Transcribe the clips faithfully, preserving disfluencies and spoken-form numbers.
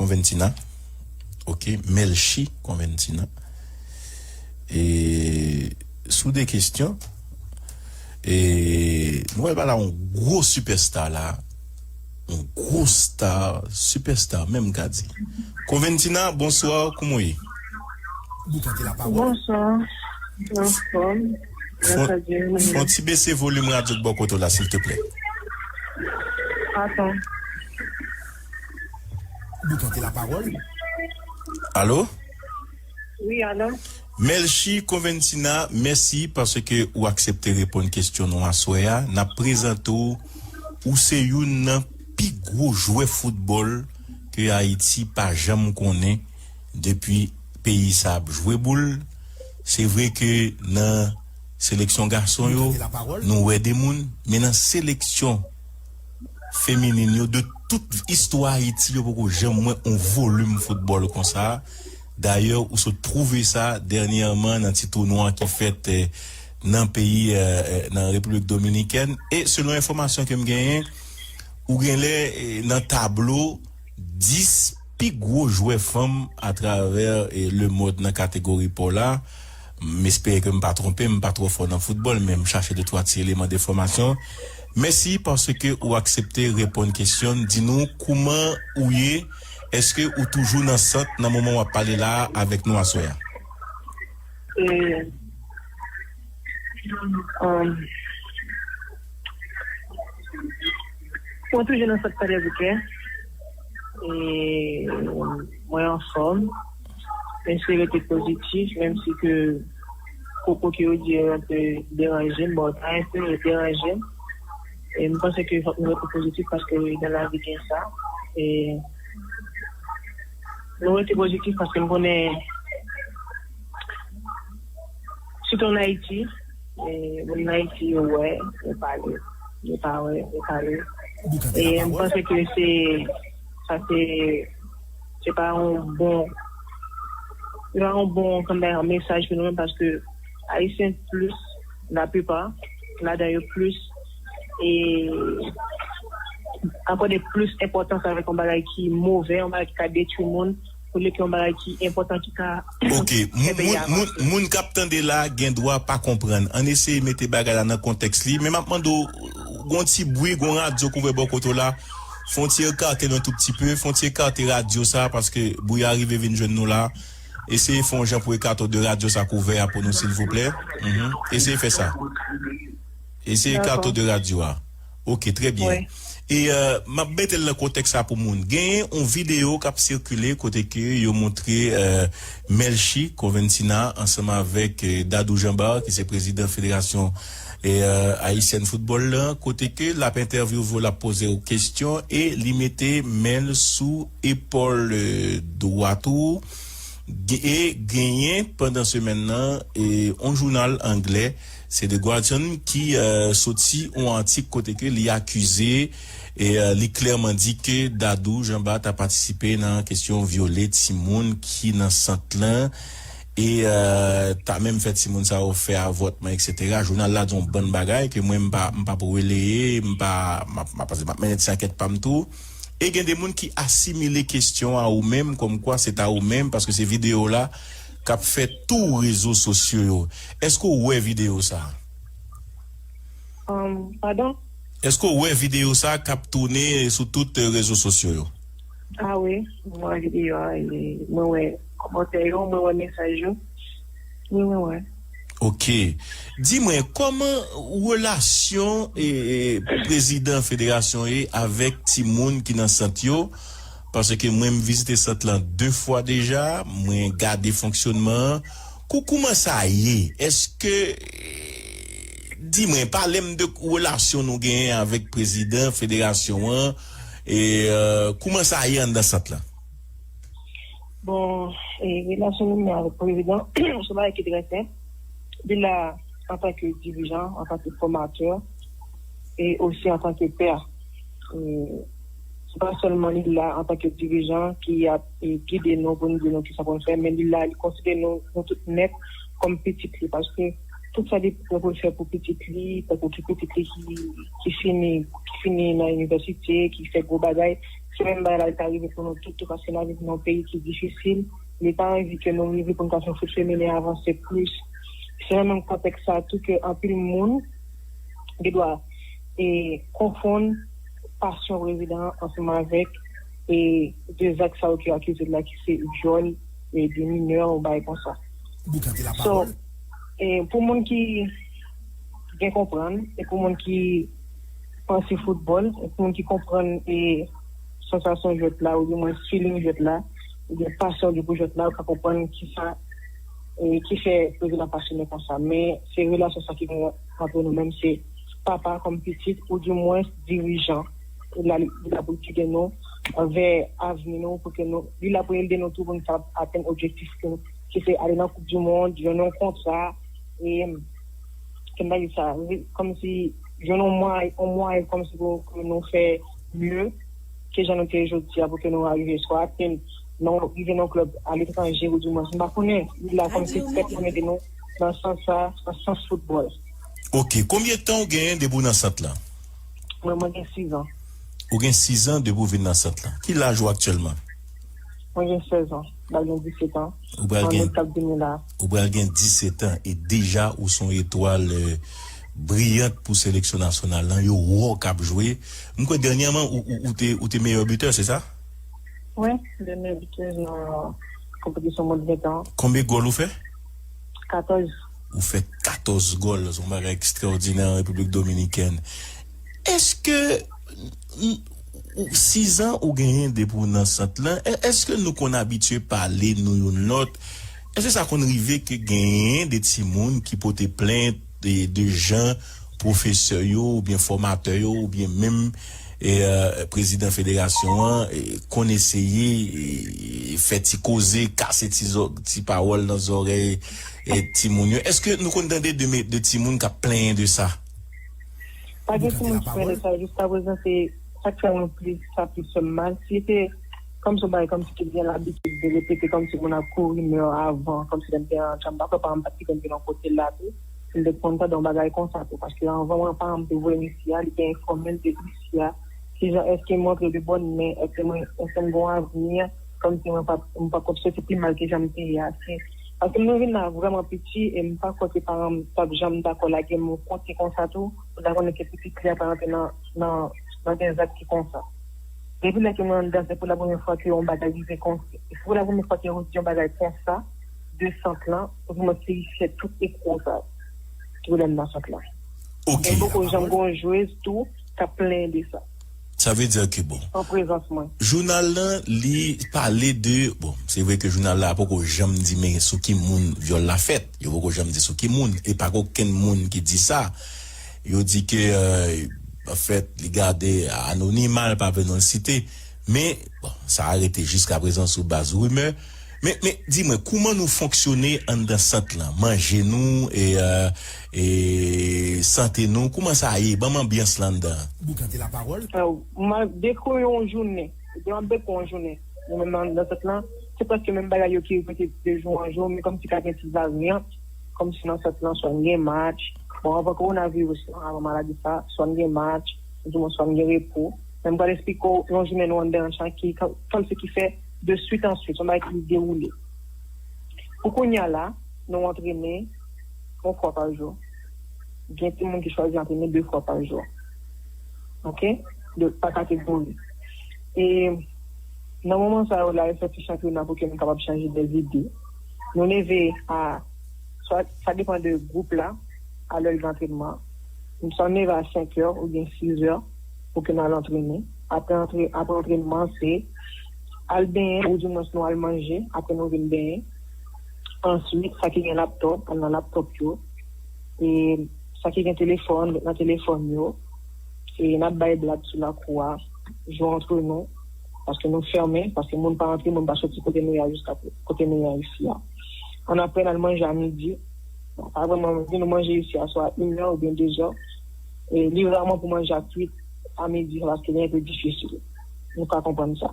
Conventina. Ok, Melchi Conventina. E sou de kesyon, e nou wè pa la yon gwo sipèsta la, yon gwo star, sipèsta menm ka di. Conventina, bonswa, kouman w ye? Bonswa, anfòm. Fon ti bese volim radyo k bò kote w la, silteplè. Atann. Alo? Wi, alo? Melchi Conventina, mèsi paske ou aksepte reponn kesyon nou aswè a. N ap prezante w, ou se youn nan pi gwo jwè foutbòl ke Ayiti pa janm konnen depi peyi sa ap jwe boul. Se vre ke nan seleksyon gason yo, nou wè de moun, men nan seleksyon feminin yo, de tout istwa Ayiti, yo poko janm wè yon volim foutbòl konsa. Dayè, ou sot pwouve sa dènyèman nan ti tounwa ki fèt nan peyi, nan Repiblik Dominikèn. E selon enfòmasyon ke m genyen, ou genlè nan tablo dis pi gwo jwè fanm atravè lemond nan kategori pa w la. M espere ke m pa twonpe, m pa twò fò nan foutbòl, men m chache de twa ti eleman de enfòmasyon. Mèsi paske ou aksepte reponn kesyon n. Di nou kouman ou ye, èske ou toujou nan sant nan moman w ap pale la a avèk nou aswè a? Mwen toujou nan sant Kwadèboukè. E mwen anfòm. M espere rete pozitif, menm si ke pwopo ke yo di yo enpe deranje m, bon, pa enpe, yo deranje m. E m panse ke fòk nou rete pozitif paske nan lavi gen sa. E nou rete pozitif paske m konnen, sitou ann Ayiti, e moun Ayiti yo wè, yo pale. Yo pa wè, yo pale. E m panse ke se, sa se, se pa yon bon, se pa yon bon, kòman, mesaj pou nou menm, paske Ayisyen plis, laplipa ladan yo plis, e akòde plis enpòtans avèk yon bagay ki move, yon bagay ki ka detwi moun, olye ke yon bagay ki enpòtan ki ka... Ok, moun k ap tande la gen dwa pa konprann. Ann eseye mete bagay la nan kontèks li. Men m ap mande w, gon ti bri, gon radyo k ouvè bò kote w la. Fè yon ti ekate l yon tou pti pe, fè yon ti ekate radyo sa, paske bri a rive vin jwenn nou la. Eseye fè yon jan pou ekate w de radyo sa k ouvè a pou nou, silvouplè. Eseye fè sa. Eseye ekate w de radyo a. Ok, trè byen. E m ap mete l nan kontèks la pou moun. Genyen yon videyo k ap sikile kote ke yo montre Melchi Conventina ansanm avèk Dadou Jean Bart, ki se prezidan Federasyon Ayisyèn Foutbòl lan, kote ke l ap entèvyouve w, l ap poze w kesyon e li mete men l sou epòl dwat ou. E genyen pandan semèn nan yon jounal anglè, se The Guardian, ki soti yon atik kote ke li akize e li klèman di ke Dadou Jean Bart ta patisipe nan kesyon vyole timoun ki nan sant lan e ta menm fè timoun sa yo fè avòtman, etsetera. Jounal la di yon bann bagay ke mwen m pa, m p ap releye, m pa, m ap, m ap, m ap mennen ti ankèt pa m tou. E gen de moun ki asimile kesyon a ou menm, kòmkwa se ta ou menm, paske se videyo la k ap fè tou rezo sosyo yo. Èske w wè videyo sa a? Èske w wè videyo sa a k ap tounen sou tout rezo sosyo yo? A wi, mwen wè videyo a, e mwen wè kòmantè yo, mwen wè mesaj yo. Wi, mwen wè. Ok. Di mwen, kòman relasyon prezidan federasyon ye avèk timoun ki nan sant yo? Paske mwen, m vizite sant lan de fwa deja, mwen gade fonksyonman an. Kou, kouman sa ye? Èske, di mwen, pale m de relasyon nou genyen avèk prezidan federasyon an, e kouman sa ye anndan sant lan? Bon, e relasyon nou menm avèk prezidan, se yon bagay ki trè senp. Li la antanke dirijan, antanke fòmatè, e osi antanke pè. E se pa sèlman li la antanke dirijan ki ap gide nou pou nou di nou kisa pou nou fè, men li la, li konsidere nou, nou tout nèt kòm pitit li, paske tout sa li pran pou l fè pou pitit li, tankou ki pitit li ki, ki fini, ki fini nan inivèsite, ki fè gwo bagay, Se menm bagay la li ka rive pou nou tout tou, paske n ap viv nan yon peyi ki difisil. Li pa anvi ke nou rive pou n ka fè foot feminen avanse plis. Se nan menm kontèks sa a tou ke anpil moun gen dwa e konfonn pasyon prezidan an ansanm avèk e de zak sa yo ki yo akize l la, ki se vyòl e de minè ou bagay konsa. So, e pou moun ki byen konprann e pou moun ki panse foutbòl e pou moun ki konprann e sansasyon jwèt la oudimwen feeling jwèt la oubyen pasyon li pou jwèt la, ou ka konprann kisa e ki fè prezidan pasyone konsa. Men se relasyon sa ki gen antre nou menm, se papa kòm pitit oudimwen dirijan. Li la pou l gide nou anvè avni nou pou ke nou li la pou l ede nou tou pou nou kapab atenn objektif nou, ki se ale nan koup di mond, jwenn yon kontra e ke m ta di sa, kòmsi jwenn yon mwayen, yon mwayen kòmsi pou ke nou fè mye ke jan nou te ye jodi a pou ke nou arive swa atenn nan rive nan klèb aletranje ou dimwens m pa konnen li la kòmsi pèt pou ede nou nan sans sa, nan sans foutbòl. Ok, konbyen tan ou genyen depi w nan sant lan? Mwen, mwen gen sis an. Ou gen sis an depi w vin nan sant lan. Ki laj ou aktyèlman? Mwen gen sèz an. M pral gen disèt an. Ou pral gen An out k ap vini la. Ou pral gen disèt an e deja ou se yon etwal briyant pou seleksyon nasyonal lan. Yo wè w k ap jwe. M kwè dènyèman ou, ou, ou te, ou te meyè bitè, se sa? Wi, de meyè bitè nan konpetisyon mond ven an. Konbyen gòl ou fè? Katòz. Ou fè katòz gòl, se yon bagay ekstraòdinè an Repiblik Dominikèn. Èske sizan ou genyen depi w nan sant lan, èske nou konn abitye pale nou youn lòt? Èske sa konn rive ke genyen de timoun ki pote plent de, de jan pwofesè yo oubyen fòmatè yo oubyen menm e, prezidan federasyon an e, konn eseye e, fè ti koze, kase ti, ti pawòl nan zòrèy e, timoun yo? Èske nou konn tande de, de timoun k ap plenyen de sa? Pa gen timoun ki plenyen de sa. Jiskaprezan, se sa k fè mwen plis, sa plis fè m mal. Si se kòmsi yon bagay kòmsi ki gen labitid de repete, kòmsi moun ap kouri mè avan, kòmsi lè m te an chanm, m pa kwè paran m pa t ki konn vin yon kote la tou. M te konn tande yon bagay konsa tou, paske anvan mwen, paran m te voye m isi a, li te enfòme m de isi a. Kijan, èske m rantre de bòn men, èske mwen, èske m gen yon avni, kòmsi mwen pa, m pa konn soti pi mal ke jan m te ye a. Se, paske m vin la vrèman piti e m pa kwè ke paran m t ap janm dakò lage m yon kote konsa tou, pou ta konnen ke pitit li a pa rantre nan, nan, nan de zak ki konsa. Depi lè ke mwen anndan, se pou la premyè fwa ke yon bagay rive konsa. Se pou la premyè fwa ke yo di yon bagay konsa, de sant lan, pou mwen se fè tout ekwo sa. Pwoblèm nan sant lan. Ok. M poko janm gen yon jwez tou k ap plenyen de sa. Sa vle di ke bon. An prezans mwen. Jounal lan, li pale de, bon, se vre ke jounal la poko janm di men sou ki moun vyòl la fèt. Yo poko janm di sou ki moun. E pa gen okenn moun ki di sa. Yo di ke, euh, anfèt, li gade anonima, li pa vle non l site. Men, bon, sa a rete jiskaprezan sou baz rimè. Men, men, di mwen, kouman nou fonksyone anndan sant lan? Manje nou, e, euh, e sante nou, kouman sa ye? Ban m anbyans lan anndan. Boukante lapawòl. M ap dekri yon jounen. Depi m ap dekri yon jounen. Nou menm nan, nan sant lan, se prèske menm bagay yo ki repete de jou an jou, men kòmsi ka gen ti varyant, kòmsi nan sant lan, swa n gen match. Bon, anvan kowonaviris lan, anvan maladi sa, swa n gen match, oudimwen swa n gen repo. Men m pral esplike w yon jounen nou anndan an chan ki, kòmsi ki fè de swit an swit, yon bagay ki dewoule. Pou kounye a la, nou antrene yon fwa pa jou. Gen timoun ki chwazi antrene de fwa pa jou. Ok? De, pa kategori. E nan moman sa yo la, yo fè ti chanpyona pou ke nou kapab chanje de zide. Nou leve a, swa, sa depann de gwoup la, a lè l gen antrènman. Swa n leve a senk è oubyen sis è pou ke n al antrene. Apre antre, apre antrènman, se al benyen, oudimwens nou al manje, apre nou vin benyen. Answit, sa ki gen laptòp, al nan laptòp yo. E sa ki gen telefòn, ret nan telefòn yo. E n ap bay blag sou lakou a, jwe antre nou. Paske nou fèmen, paske moun pa antre, moun pa soti kote nou ye a jiska kote nou ye a isi a. Annapre, n al manje a midi. Bon, pa vrèman midi, nou manje isi a swa inè oubyen dezè. E li raman pou manje a kwit a midi, paske li enpe difisil. Nou ka konprann sa.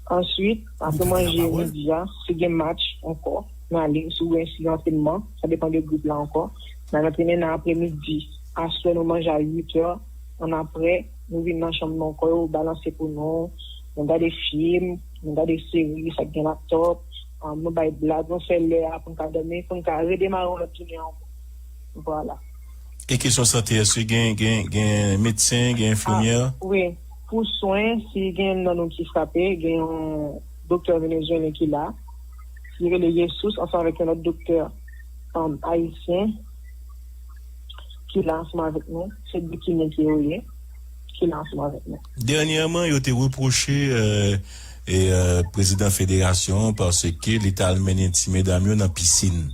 Answit, apre manje midi a, si gen match ankò, n ale, si w gen, si gen antrènman, sa depann de gwoup la ankò. N al antrene nan apremidi. Aswè, nou manje a uit è. Annapre, nou vin nan chanm nou ankò, yo balanse pou nou. Nou gade fim, nou gade seri, sa k gen laptop, um, nou bay blag, nou fè lè a pou n ka dòmi, pou n ka redemare yon lòt jounen ankò. Vwala. E kesyon sante, èske gen, gen, gen medsen, gen enfimyè? Wi. Pou swen, si gen nan nou ki frape, gen yon doktè venezuelyen ki la, ki rele Jesus, ansanm avèk yon lòt doktè um, ayisyen ki la ansanm avèk nou. Se de Kiben ke yo ye, ki la ansanm avèk nou. Dènyèman, yo te repwoche euh, e, euh, prezidan federasyon an paske li t al mennen ti medam yo nan pisin.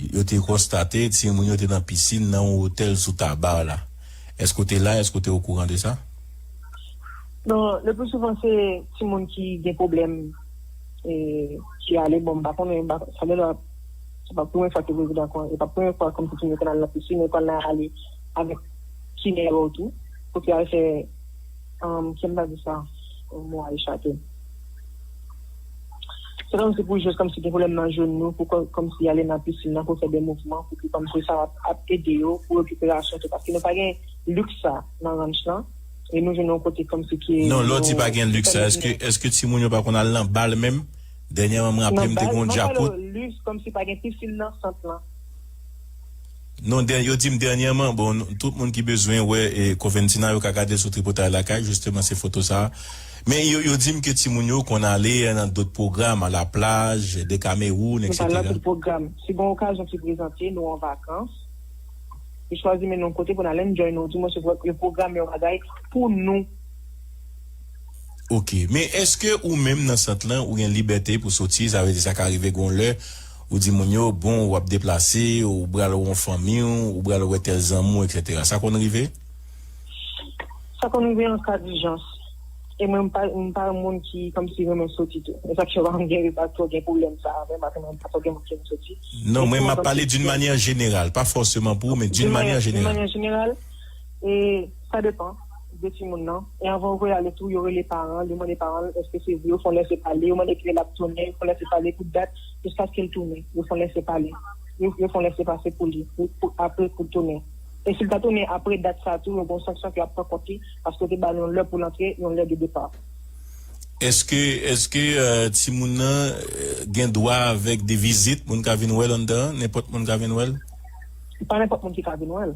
Yo te konstate timoun yo te nan pisin nan yon otèl sou Taba la. Èske w te la? Èske w te okouran de sa? Non, le plus souvent se timoun ki gen pwoblèm e, ki ale. Bon, m pa konnen, m pa, sa gen dwa se pa premye fwa ke prezidan kon e pa premye fwa kòm si timoun yo konn al nan pisin, yo konn al ale avèk kinè yo tou, pou ki al fè um, kèm pa di sa, mo a echape. Se kòm si pou jis kòm si gen pwoblèm nan jounou, pou kòm si ale nan pisin nan pou fè de mouvman, pou ki kòm si sa ap ede yo pou rekiperasyon tou, paske nou pa gen liks sa nan ranch lan. E nou jwenn yon kote kòm si ki. Non, lè w di pa gen liks sa, èske èske timoun yo pa konn al nan bal menm? Dènyèman mwen raple m te gen yon djakout. Liks kòm si pa gen pisin nan sant lan. Non, dè, yo di m dènyèman, bon, tout moun ki bezwen wè e, Coventina, yo ka gade sou Tripotay Lakay, jisteman, se foto sa. Men yo, yo di m ke timoun yo konn ale nan dòt pwogram, a la plaj, de Kamewoun, etsetera. Nou pa nan tout pwogram. Si gen okazyon ki prezante, nou an vakans. Yo chwazi mennen nou kote pou n al enjoy nou, di mwen se pou yo pwograme yon bagay pou nou. Ok, men èske ou menm nan sant lan ou gen libète pou soti, sa vle di sa ka rive gon lè ou di moun yo bon w ap deplase, ou pral wè yon fanmi w, ou pral wè tèl zanmi w, etsetera. Sa konn rive? Sa konn rive an ka dijans. E mwen m pa m pa yon moun ki kòmsi renmen soti tou. E sa k fè m pa gen m pa twò gen pwoblèm sa a, mwen m pa renmen m pa twò gen moun ki renmen soti. Non, mwen m ap pale d'une manière générale, pa fòseman pou ou, men d'une manière générale. D'une manière générale, e sa depan de timoun nan. E anvan yo voye ale tou, yo rele paran, yo mande paran l èske se vre, yo fè yon lèse pale, yo mande kilè l ap tounen, yo fè yon lèse pale pou dat, jiskaske l tounen, yo fè yon lèse pale. Yo, yo fè yon lèse pase pou li, pou, pou, apre pou l tounen. E si l ta tounen apre dat sa a tou, yo gen yon sanksyon ke y ap pran kont li, paske yo te ba l yon lè pou l antre, yon lè de depa. Èske, èske euh, timoun nan euh, gen dwa avèk de vizit, moun ka vin wè l anndan an, nenpòt moun ka vin wè l? Pa nenpòt moun ki ka vin wè l.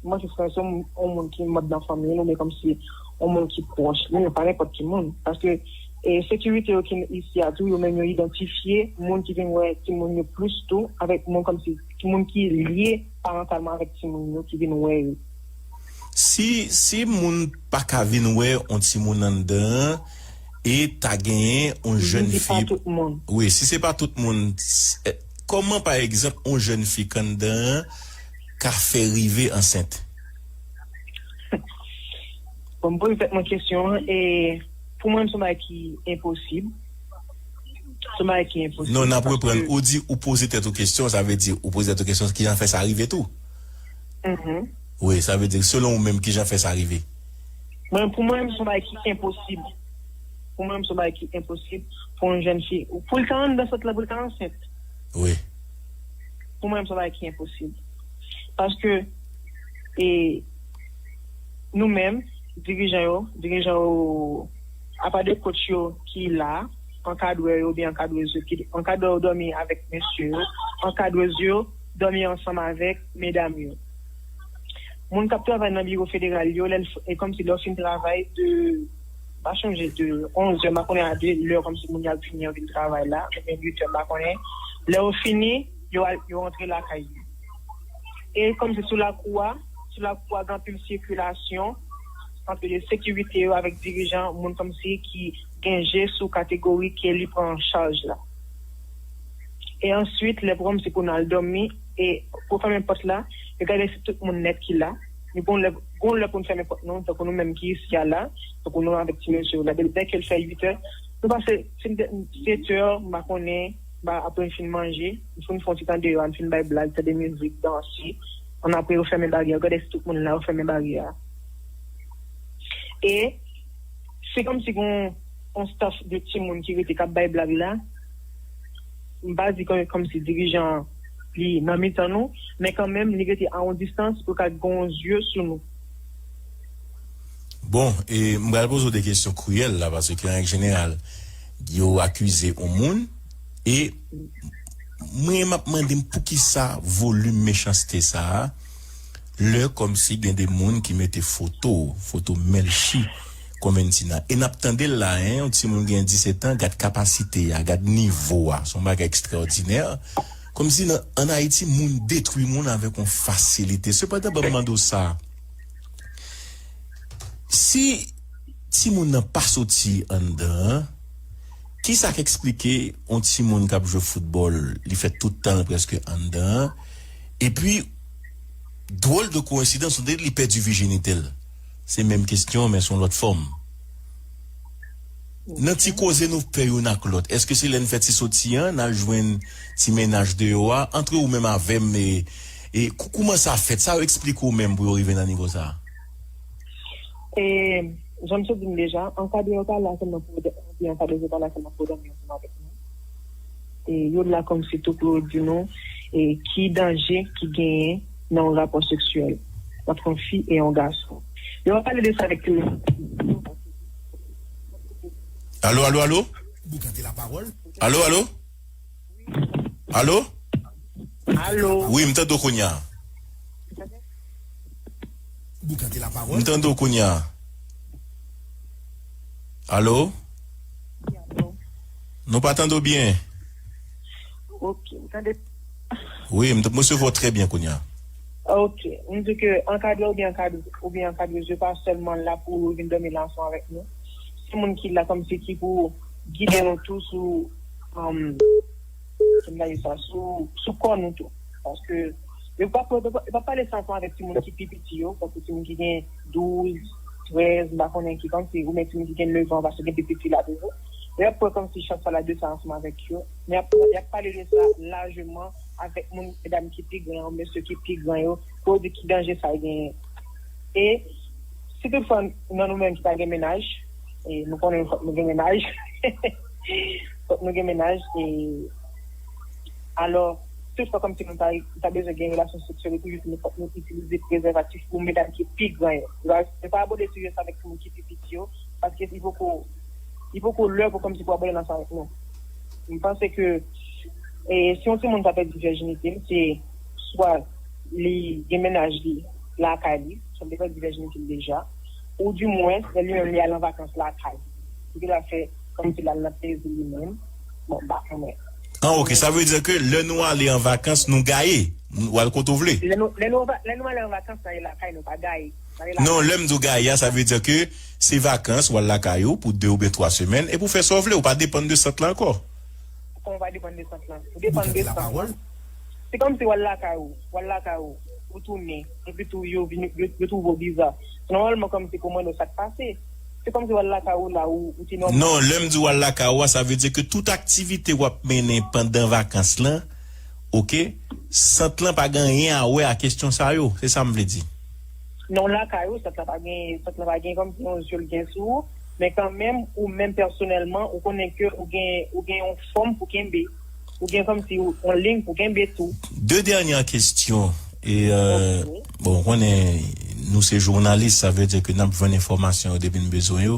Mwen se frè, se yon moun ki manm nan fanmi l, oubyen kòmsi yon moun ki pwòch li, men pa nenpòt ki moun. Paske e, sekirite yo ki isi a tou, yo menm yo idantifye moun ki vin wè timoun yo plis tou, avèk moun kòmsi, moun ki lye parantalman avèk timoun yo ki vin wè yo. Si, si moun pa ka vin wè yon timoun anndan an, e ta genyen yon jèn fi. Wi, si se pa tout moun, kòman pa egzanp yon jèn fi k anndan an ka fè rive ansent? Bon, m poze tèt mwen kesyon an, e pou mwen, se yon bagay ki enposib. Se yon bagay ki enposib. Non, n ap reprann. Ou di ou poze tèt ou kesyon, sa vle di ou poze tèt ou kesyon, kijan fè sa rive tou? Wi, sa vle di, selon ou menm, kijan fè sa rive? Mwen, pou mwen, se yon bagay ki enposib. Pou mwen, se yon bagay ki enposib pou yon jèn fi. Pou l ta anndan sant lan, pou l ta ansent. Wi. Pou mwen, se yon bagay ki enposib. Paske, e, nou menm, dirijan yo, dirijan yo, apa de coach yo ki la, ankadrè yo oubyen ankadrèz yo ki, ankadrè yo dòmi avèk mesye yo, ankadrèz yo dòmi ansanm avèk medam yo. Moun k ap travay nan biwo federal yo, lè l, e kòmsi lè w fin travay de, m pa chonje, de onzè, m pa konnen a de lè kòmsi moun yo ap fini yo vin travay la, oubyen uit è, m pa konnen. Lè yo fini, yo al, yo rantre lakay yo. E kòmsi sou lakou a, sou lakou a gen anpil sikilasyon ant sekirite yo avèk dirijan, moun kòmsi ki gen je sou kategori ke li pran an chaj la. E answit, lè pou kòmsi pou n al dòmi, e pou fèmen pòt la, yo gade si tout moun nèt ki la. Yo gon lè, gon lè pou n fèmen pòt nou, tankou nou menm ki isi a la, tankou nou avèk ti mesye yo la. Dèke l fè uit è, nou pase, fin sèt è, m pa konnen, ba, apre n fin manje, n fin fè yon ti tan deyò a, n fin bay blag, tande mizik, danse. Annapre yo fèmen baryè, yo gade si tout moun la, yo fèmen baryè a. E se kòmsi gon yon staff de timoun ki rete k ap bay blag la. M pa di kòm, kòmsi dirijan an li nan mitan nou, men kanmenm li rete a yon distans pou l ka gen yon zye sou nou. Bon, e m pral poze w de kesyon kriyèl la, paske an règ jeneral, yo akize yon moun, e mwen m ap mande m poukisa volim mechanste sa a, lè kòmsi gen de moun ki mete foto, foto Melchie Conventina. E n ap tande l la, en, yon timoun gen disèt an, gad kapasite a, gad nivo a, se yon bagay ekstraòdinè. Kòmsi nan, ann Ayiti, moun detwi moun avèk yon fasilite. Sepandan, ban m mande w sa. Si timoun nan pa soti anndan an, kisa k eksplike yon timoun k ap jwe foutbòl, li fè tout tan l prèske anndan an, epi, dwòl de koyensidans, on dirait li pèdi vijinite l? Se menm kesyon, men se yon lòt fòm. Nan ti koze nou fè youn ak lòt, èske se lè n fè ti soti an, n al jwenn ti mennaj deyò a, antre ou menm avè m, e, e kou-, kouman sa fèt? Sa yo eksplike w menm pou yo rive nan nivo sa a? E, jan m sot di n deja, ankadrè yo pa la sèlman pou, ankadrè yo pa la sèlman pou dòmi ansanm avèk nou. E, yo la kòmsi tou pou yo di nou, e, ki danje ki genyen nan yon rapò seksyèl ant yon fi e yon gason. Yo pa pale de sa avèk tout moun. Alo, alo, alo? Boukante lapawòl. Alo, alo? Alo? Alo? Wi, m tande w kounye a. Boukante lapawòl. M tande w kounye a. Alo? Wi, alo. Nou pa tande w byen. Ok, m tande. Wi, m t-, m resevwa w trè byen kounye a. Ok, m di ke ankadrè oubyen ankadrè, oubyen ankadrèz yo pa sèlman la pou yo vin dòmi la ansanm avèk nou. Se moun ki la kòmsi ki pou gide nou tou sou, um, kòman n ta di sa, sou, sou kò nou tou. Paske yo pa, yo pa, yo pa pale sa ansanm avèk timoun ki pi piti yo, tankou timoun ki gen douz, trèz, m pa konnen ki kòmsi, oubyen timoun ki gen nèf an, paske gen pi piti la toujou. Yo ap pran kòmsi chak fwa la de sa ansanm avèk yo. Men y ap, y ap pale de sa lajman avèk moun, medam ki pi gran yo, mesye ki pi gran yo, pou yo di ki danje sa genyen. E si toutfwa nan nou menm ki pa gen mennaj, e nou konnen fòk nou gen mennaj, fòk nou gen mennaj, e alò, toutfwa kòmsi nou ta, ta bezwen gen relasyon seksyèl, epi jis nou fòk nou itilize prezèvatif pou medam ki pi gran yo. Yo pa abòde sijè sa avèk timoun ki pi piti yo, paske li poko, li poko lè pou kòmsi pou abòde l ansanm avèk nou. M panse ke, e, si yon timoun ta pèdi vèjinite l, se swa li gen mennaj li lakay li, swa li te pèdi vèjinite l deja, ou dimwens, lè li menm li al an vakans lakay li. Li te la fè kòmsi l al nan plezi li menm. Bon, m pa konnen. Ah, ok, sa vle di ke lè nou ale an vakans, nou gaye. Ou al kote w vle. Lè nou, lè nou, lè nou ale an vakans, n ale lakay nou, pa gaye. Non, lè m di w gaye a, sa vle di ke se vakans, w al lakay ou pou de oubyen twa semèn, epi w fè sa w vle, ou pa depann de sant lan ankò. Kòman w pa depann de sant lan? Ou depann de sant lan. Se kòmsi w al lakay ou, w al lakay ou, ou tounen, epi tou yo vin, yo, yo twouve w biza. Nòmalman, kòmsi pou mwen, non, sa k pase. Se kòmsi w al lakay ou la, ou, ou te nòmal. Non, lè m di w al lakay ou a, sa vle di ke tout aktivite w ap mennen pandan vakans lan, ok, sant lan pa gen anyen a wè a kesyon sa yo. Se sa m vle di. Non, lakay ou, sant lan pa gen, sant lan pa gen kòmsi yon zye l gen sou ou, men kanmenm, ou menm pèsonèlman, ou konnen ke ou gen, ou gen yon fòm pou kenbe. Ou gen kòmsi yon liy pou kenbe tou. De dènye kesyon. E, euh, bon, ou konnen nou se jounalis, sa vle di ke n ap jwenn enfòmasyon yo depi n bezwen yo.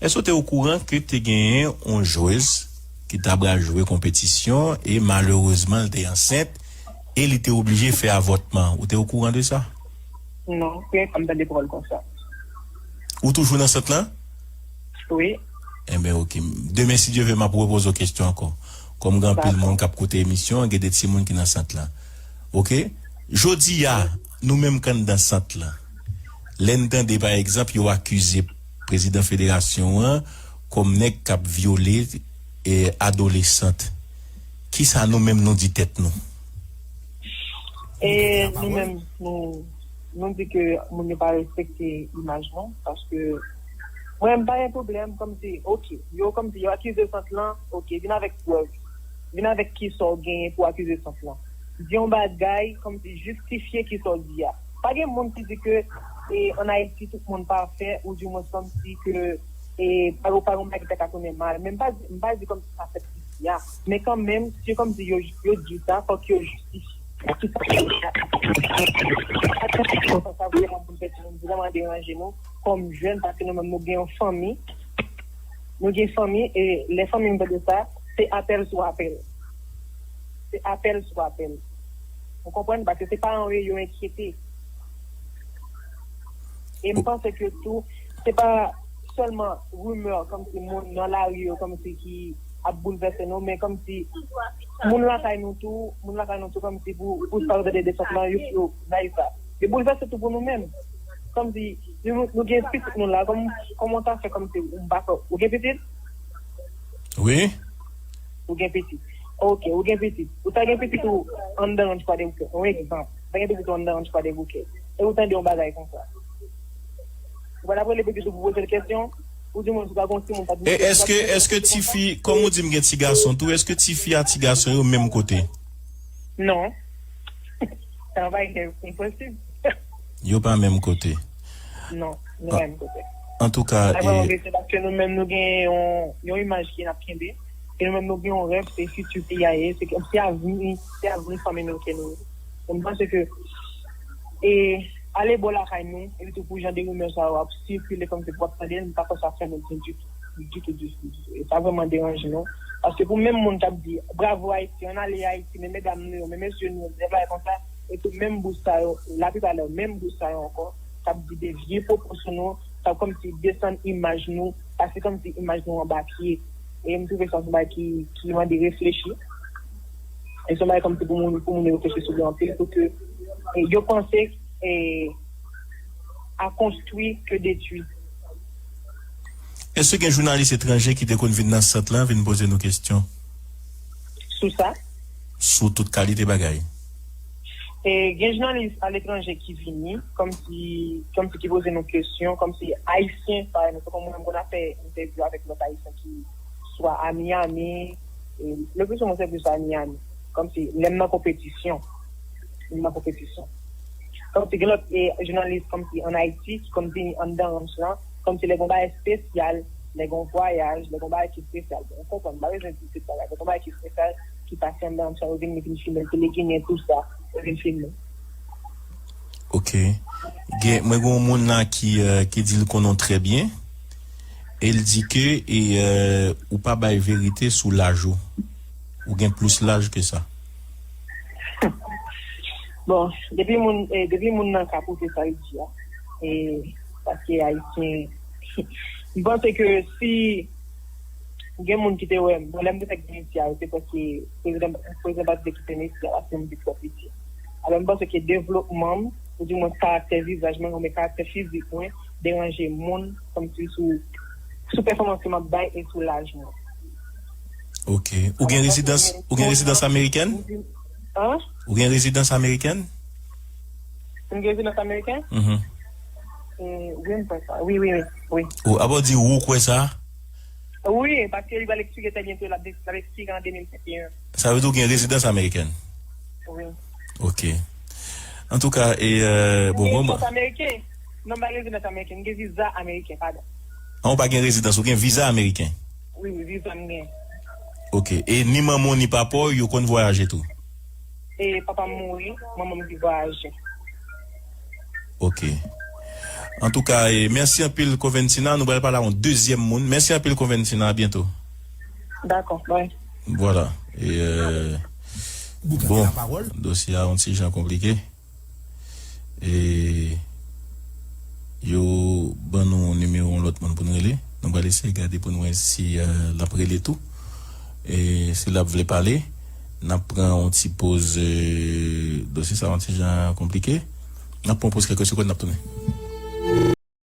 Èske w te okouran ke te genyen yon jwez ki ta pral jwe konpetisyon e malerezman l te ansent e li te oblije fè avòtman? Ou te okouran de sa? Non, premye fwa m tande pawòl konsa. Ou toujou nan sant lan? Wi. Enben, ok. Demen, si Dye vle, m ap repoze w kesyon ankò. Kòm gen anpil moun k ap koute emisyon an, gen de timoun ki nan sant lan. Ok? Jodi a, nou menm k anndan sant lan, lè n tande, pa egzanp, yo akize prezidan federasyon an kòm nèg k ap vyole, e, adolesant, kisa nou menm nou di tèt nou? E nou menm, nou, nou di ke moun yo pa respekte imaj nou, paske mwen, m pa gen pwoblèm, kòmsi, ok, yo kòmsi yo akize sant lan, ok, vin avèk prèv, vin avèk kisa w genyen pou akize sant lan. Di yon bagay, kòmsi jistifye kisa w di a. Pa gen moun ki di ke, e, ann Ayiti, tout moun pafè, oudimwens kòmsi ke, e, pa, pa gen yon bagay ki ta ka tounen mal. Men m pa, m pa di kòmsi sa fèt isi a. Men kanmenm, si kòmsi yo, yo di sa, fòk yo jistifye. Kisa yo di a? Sa vrèman pou fè timoun vrèman deranje nou. kòm jèn, paske nou menm nou gen yon fanmi. Nou gen fanmi, e lè fanmi m tande sa, se apèl sou apèl. Se apèl sou apèl. Ou konprann? Paske se paran yo, yo enkyete. E m panse ke tou, se pa sèlman rimè, kòmsi moun nan lari yo, kòmsi ki ap boulvèse nou, men kòmsi moun lakay nou tou, moun lakay nou tou, kòmsi pou, pou sa yo tande desant lan, yo, yo, bay sa. Yo boulvèse tou pou nou menm. Kòmsi nou, nou, nou gen pitit nou la, kòm, kòman sa fè kòmsi ou pa fè, ou gen pitit? Wi. Ou gen pitit. Ok, ou gen pitit. Ou ta gen pitit ou anndan yon chwa de bouke. Yon egzanp. Ou ta gen pitit ou anndan yon chwa de bouke. E ou tande yon bagay konsa. Ou pa t ap rele pitit ou pou poze l kesyon? Ou di mwen si pa gon timoun pa di. E èske, èske tifi, kòm ou di m gen ti gason tou, èske tifi a ti gason yo menm kote? Non. Sa pa gen, enposib. Yo pa menm kote. Non, nou pa menm kote. Antouka, e, paske nou menm nou gen yon, yon imaj ki n ap kenbe. E nou menm nou gen yon rèv, se fiti peyi a ye, se, se avni, se avni fanmi nou ke nou ye. M panse ke, e, ale bò lakay nou, epi tou pou jan de rimè sa yo ap sikile kòmsi pou ap tande, m pa kwè sa fè nou byen ditou, ditou, ditou, ditou. E sa vrèman deranje nou. Paske pou menm moun k ap di, "Bravo Ayiti, ann ale Ayiti, men medam nou yo, men mesye nou yo, men bagay konsa," e tou menm bouch sa yo, laplipa lè, menm bouch sa yo ankò, k ap di de vye pwopo sou nou, k ap kòmsi desann imaj nou, pase kòmsi imaj nou anba pye. E m twouve sa se yon bagay ki, ki mande reflechi. E se yon bagay kòmsi pou moun, pou moun yo reflechi sou li anpil, pou ke, e, yo panse, e, à construire que détruire. Èske gen jounalis etranje ki te konn vin nan sant lan, vin poze nou kesyon? Sou sa? Sou tout kalite bagay. E gen jounalis aletranje ki vini, kòmsi, kòmsi ki poze nou kesyon, kòmsi Ayisyen, pa egzanp, tankou mwen, mwen konn ap fè entèvyou avèk lòt Ayisyen ki swa a Miami, e le pli souvan se plis a Miami, kòmsi lè m nan konpetisyon, m nan konpetisyon. Kòmsi gen lòt, e, jounalis kòmsi ann Ayiti ki konn vini anndan ranch lan, kòmsi lè gen yon bagay espesyal, lè gen yon vwayaj, lè gen yon bagay ki espesyal. Bon, ou konprann, m pa bezwen di tout bagay. Lè gen yon bagay ki espesyal, ki pase anndan ranch lan, yo vin, yo vin filme l, Tele Ginen, tou sa, yo vin filme. Ok. Gen, mwen gen yon moun la ki, euh, ki di l konnen w trè byen. E l di ke, e, euh, ou pa bay verite sou laj ou. Ou gen plis laj ke sa. Bon, depi moun, e, depi moun nan ka pote sa l di a, e, paske Ayisyen, m panse ke si gen moun ki te wè m, bon, lè m te fèk vin isi a, se paske prezidan, prezidan pa t vle kite m isi a, paske m te twò piti. Alò, m panse ke devlopman m, oudimwen karaktè vizaj mwen, oubyen karaktè fizik mwen, deranje moun, kòmsi sou, sou pèfòmans ke m ap bay e sou laj mwen. Ok. Ou gen rezidans, ou gen rezidans amerikèn? An? Ou gen rezidans amerikèn? M gen rezidans amerikèn? Mhm. E, wi, m kwè sa. Wi, wi, wi, wi. Ou, apa w di ou kwè sa? Wi, paske li pral ekspire trè byento, l ap, l ap ekspire an de mil venteyen. Sa vle di ou gen rezidans amerikèn? Wi. Ok. Antouka, e, euh, bon, bon, rezidans ameriken. Non, m pa gen rezidans ameriken, m gen viza ameriken, padon. An, ou pa gen rezidans, ou gen viza ameriken? Wi, wi, viza m gen. Ok. E ni manman w, ni papa w, yo konn vwayaje tou? E papa m mouri, manman m ki vwayaje. Ok. Antouka, e, mèsi anpil, Coventina. Nou pral pale a yon dezyèm moun. Mèsi anpil, Coventina. A byento. Dakò, bye. Vwala. E, euh, bon, dosye a yon ti jan konplike. E yo ban nou nimewo yon lòt moun pou n rele. Nou pral eseye gade pou n wè si, euh, l ap rele tou. E si l ap vle pale, n ap pran yon ti poz, euh, dosye sa yon ti jan konplike. N ap pran yon poz kèlke segonn, n ap tounen.